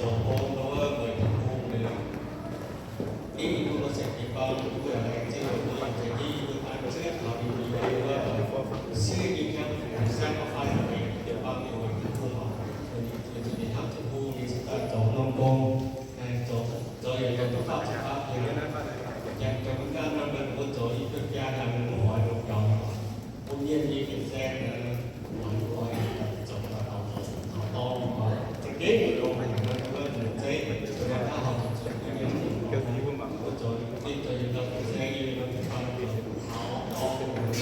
Dongh wuov weic Tin-Hungh nyei, ninh mbuo se jiu-baang, mbuo yaac laengz zingh mbuo yaac zeix jienv yie mbuo daaih cuotv taux ninh mbuo nyei wuov siev nyei jauv, sacrifice weic jiu-baang, weic Tin-Hungh oc. Weic zuqc ninh hnamv Tin-Hungh, ninh cingx daaih zoux norm gong, zoux, zoux yietc liuz duqv faah ziepc faam liuz, janx zoux mv gaengh nor, mbuo zoux i duqv biaa hnyangx, mbuo oix ndoqc biaux. Bun mienh nyei fin-saeng oix, oix zoux daaih taux dorngx, za'gengh longx haic, mbuo zeiv, mbuo daaih hnangv haaix nor zoux duqv mienh, mbuo zoux, mbuo zoux yietc dauh fin-saeng, yie mbuo daaih taux dorngx,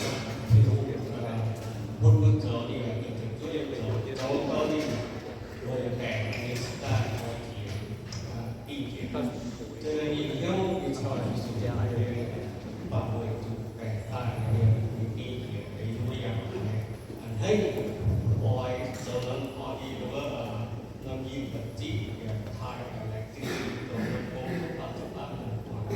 bun mbuo zoux ninh, ninh zoux duqv, ninh zoux, zoux gau ninh, mbuo yaac baengc nyei cingx daaih oix jiex, dingh jiex. Za'gengh ninh hnyouv ninh caux Yesu, mv baac weic zuqc baengc daaih nyei, ninh dingh jiex, ninh mbuo yaac a'hneiv oix zoux norm orv, ninh mbuo norm yinh ba'zieqv yaac taaih laengz zingh zoux norm gong, mv baac zuqc baamh deix buatc.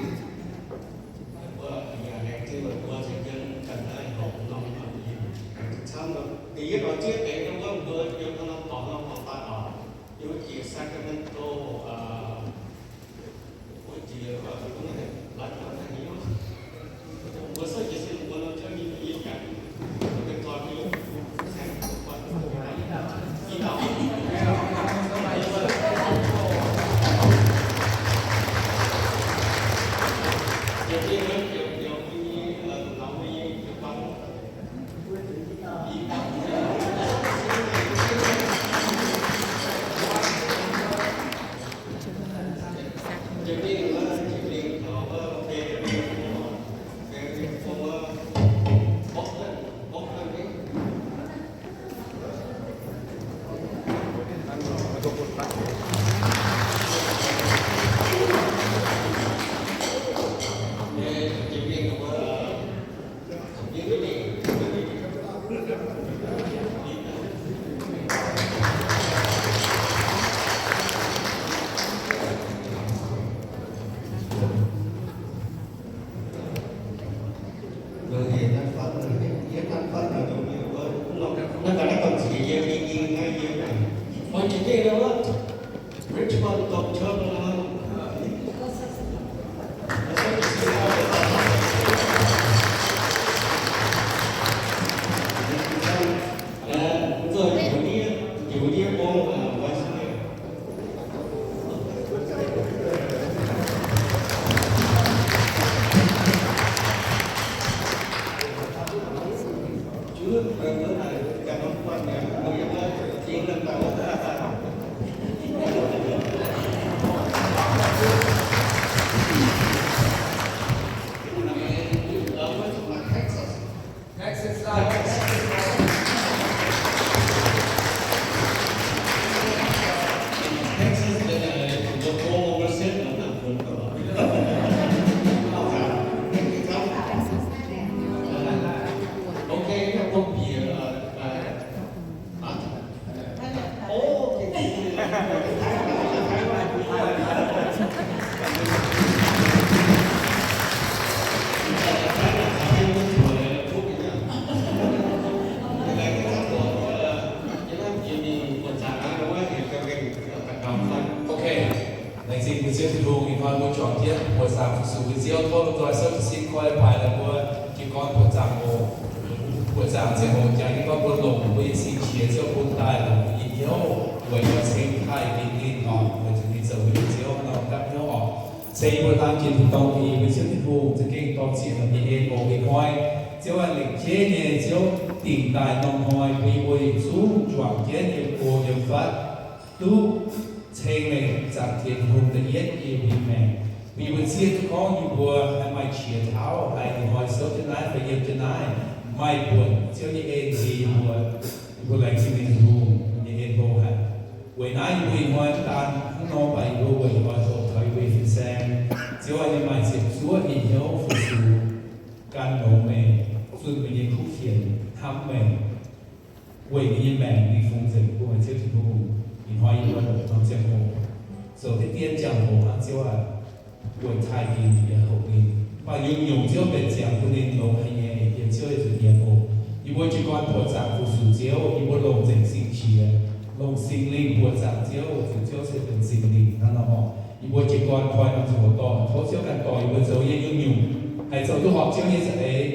Mbuo yaac laengz zingh mbuo caux jienv ganh naaiv horpc norm yinh camv. Da'yietv oix zieqv deix wuov mbuo yiem norm dorngx norm dorngx daaih oc, yiem wuov jiex Sacramento, wuov jiex, mbuo souv jiez sin mbuo norm cuotv mingh, mbuo yiem ganh, mbuo ganh zorn mingh. Richmond Baptist Church. Texas. Texas. Texas, the, the, the former president of the Okay, that won't be a, a, a, a, oh, okay. Okay. Laengz zingh mbuo Ziouv Tin-Hungh, ih hnoi mbuo juangc jienv buoqc zaangc fu-sux mbuo Ziouv, tov mbuo doic souv jiez sin koi baaix la'buo jiez gorn buoqc zaangc oc. Buoqc zaangc ziangh hoc jangx jiez gorn mbuo longc mbuo nyei sin qiex Ziouv bun daaih longc mbuo nyei hnyouv weic oix ceng taaih ninh, ninh oc, weic zuqc ninh zoux mbuo nyei Ziouv, norm gapv hnyouv oc. Ceng mbuo dangh jiex tin-dorngh ih, mbuo Ziouv Tin-Hungh za'gengh dorh zieqc norm nyei en oc. Ih hnoi Ziouv aac, lengc jeiv nyei Ziouv dingc daaih norm hnoi bun mbuo yietc zungv juangc jienv yiem go yiem fatv duqv ceng lengc zaangc Tin-Hungh da'yietv yiem mbuo nyei maengc. Bun mbuo zieqv duqv gorngv yie mbuo haih maaih qiex tauv, haih ih hnoi souv jienv naaiv fai yiem jienv naaiv, maaih buonc Ziouv nyei en nziex yie mbuo. Yie mbuo laengz zingh Tin-Hungh nyei en bou haic. Weic naaiv yie mbuo ih hnoi mv daan hnangv nor, mv baac yie mbuo weic oix zoux taux yie mbuo fin-saeng, Ziouv aac, yie maaih ziepc zuoqv nyei hnyouv fu-sux gan longx meih, zunh meih nyei kuv fienx hnamv meih. Weic ninh nyei maengc mingh fungx nzengc bun meih Ziouv Tin-Hungh. Ih hnoi yie mbuo longc norm ziangh hoc zoux diqv dien ziangh hoc hnangv, Ziouv aac, weic taaih ninh yaac hoqc ninh. Mv baac nyungc-nyungc Ziouv mbenc ziangx bun ninh longx haic nyei, yiem Ziouv yaac zuqc nyiemc oc. Yie mbuo jiez gorn buoqc zaangc fu-sux Ziouv, yie mbuo longc nzengc sin qiex Longc Singx Lingh mbuox zaangc Ziouv, weic zuqc Ziouv se benx Singx Lingh hnangv nor oc. Yie mbuo jiez gorn koi norm ziangh hoc dorh, tov Ziouv ganh dorh yie mbuo zoux nyei nyungc-nyungc, haih zoux duqv horpc Ziouv nyei za'eix,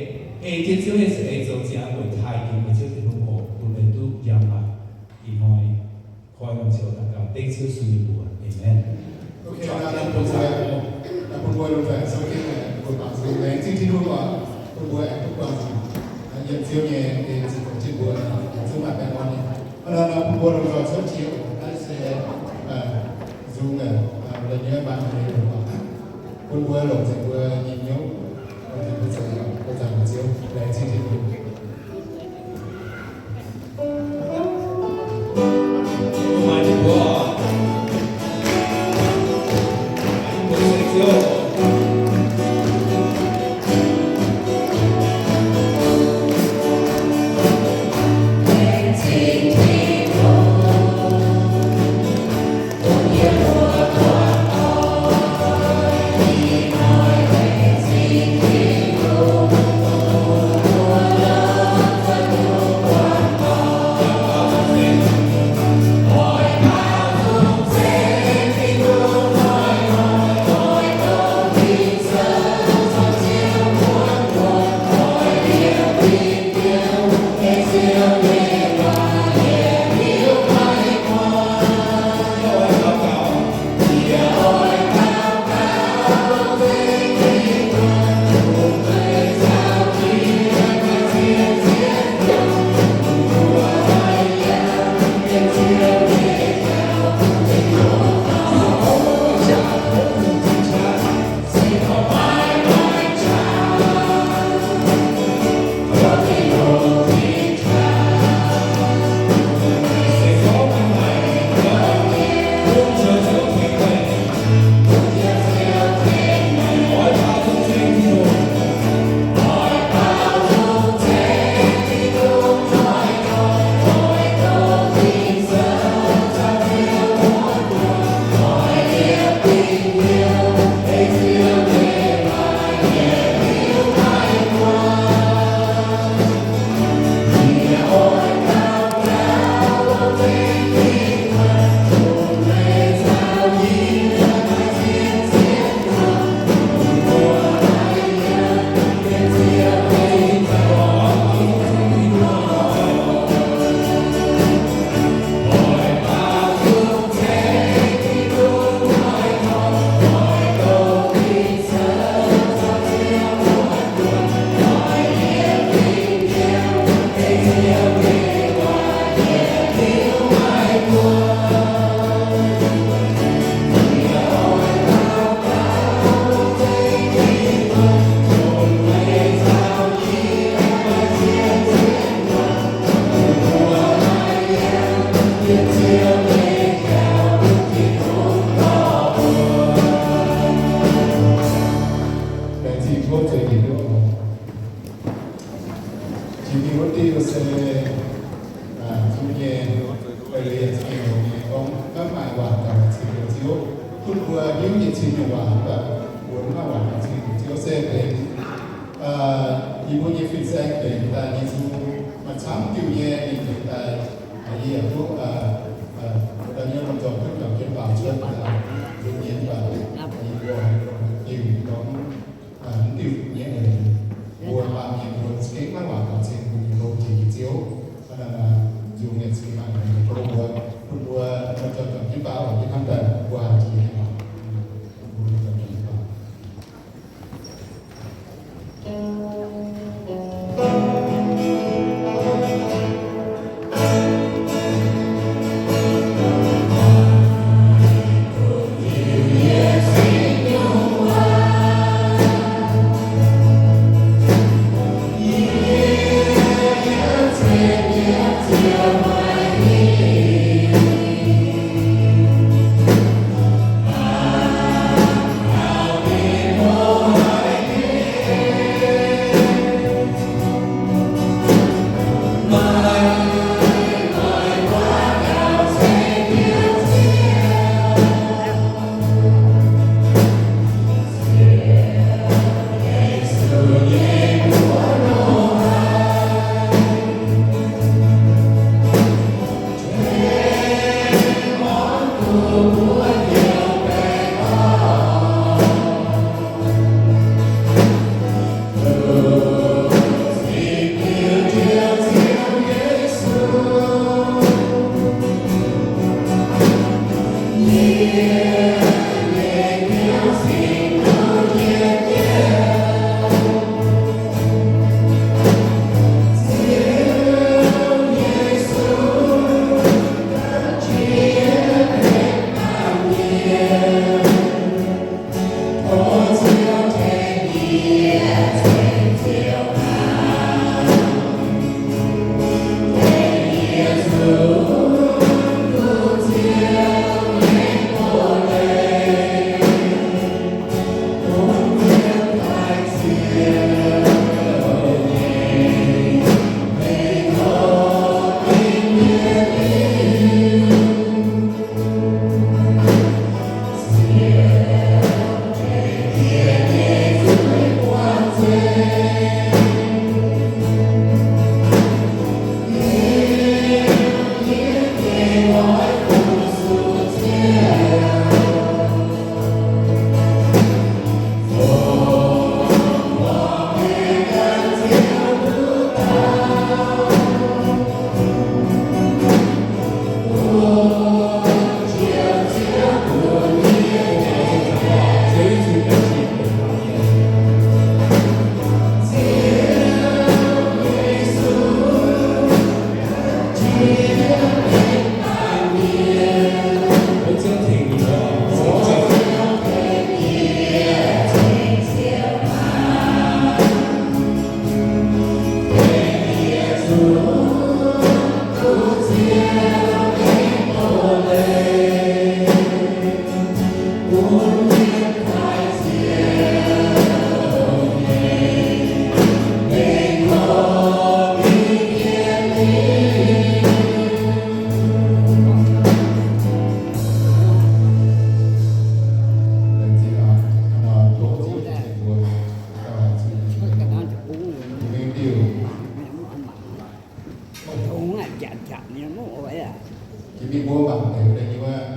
ei jienv Ziouv nyei za'eix zoux ziangx weic taaih Ging-Sou, Ziouv Tin-Hungh oc, bun meih duqv njang-laangc ih hnoi. Koi norm ziangh hoc daux gaux dengv Ziouv Yesu nyei mbuox. Amen. Ok, bun mbuo, bun mbuo lomh nzoih souv jienv, bun mbuo baamz nzung, laengz zingh Tin-Hungh oc, bun mbuo aengx duqv buangh zuqc yiem Ziouv nyei zipv zoux jienv mbuo zungv maaih baengh orn nyei. Hnangv naaic nor, bun mbuo lomh nzoih souv jienv oc. Naaiv se nzung la'nyuoqv maaih nyei oc. Bun mbuo longc nzengc mbuo nyei hnyouv, longc nzengc mbuo zoux, mbuo zaangc Ziouv. Laengz zingh Tin-Hungh. Laengz zingh tov zueiz nyeic duqv. Jiex mingh wuov diuh se, aa, Tin-Hungh nyei, aa, leiz-latc nyei gorngv maiv maaih waac gaux cing-nzengc Ziouv, bun mbuo hiuv nyei cing nyei waac, mbuo maiv maaih waac gaux cing-nzengc Ziouv se benx, aa, yie mbuo nyei fin-saeng benx daaih Yesu maaih camv diuh nyei mingh benx daaih, aa, yie yaac duqv, aa, aa, da'nyeic lomh nzoih duqv juangc jienv baaux cuotv, aa, nzunc nyei mv baac yie mbuo diuh gorngv Aa, mv diuh nyei eix, mbuo baamh mienh mbuo za'gengh maiv waac gaux cing mbuo nyei hlo jiex nyei Ziouv. Hnangv naaic, nzung nyei za'gengh maaih hnyouv nyei tov mbuo, bun mbuo lomh nzoih juangc jienv baaux, oix jienv hnamv daaih mbuo haih jiex nyei waac. Bun mbuo lomh nzoih juangc jienv baaux. Jiex mingh mbuo mangc deix wuov deix nyei wuov,